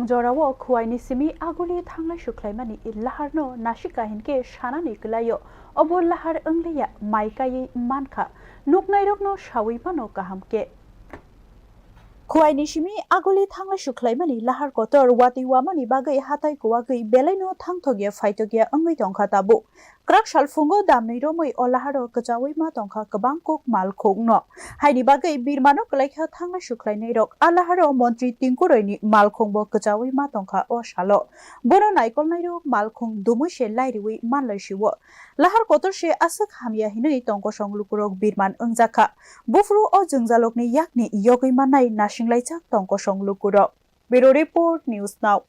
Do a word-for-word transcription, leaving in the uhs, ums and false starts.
Jorao khuaini simi aguli thanglai sukhlaimani laharno nasika hinkhe sanani kwlaio. Obo lahar wngliya, mai kaiwi mankha, nuknairokno sawi mano kaham khe. Khuaini simi aguli thanglai sukhlaimani lahar kotor watwi wamani bagwi hatai kuwagwi belaino thangthokya phaitokya wngwi tongkha tabuk. Kwrak salphungo damni romwi o laharo kwchawi ma tongkha kwbang kuk malkhungno. Haini bagwi birmano kwlaikha thanglai sukhlainairok. A laharo montri Tinku Royni malkhungbo kwchawi ma tongkha o salo. Bono naikolnairok malkhung dumwi se lairiwi manlaisio. Lahar kotor se aswk hamya hinwi tongkosong lukurok birman wngjakha. Buphuru o jwngjalokni yakni yogwi mannai nasinglaichak tongkosong lukurok. Bureau Report, News Now.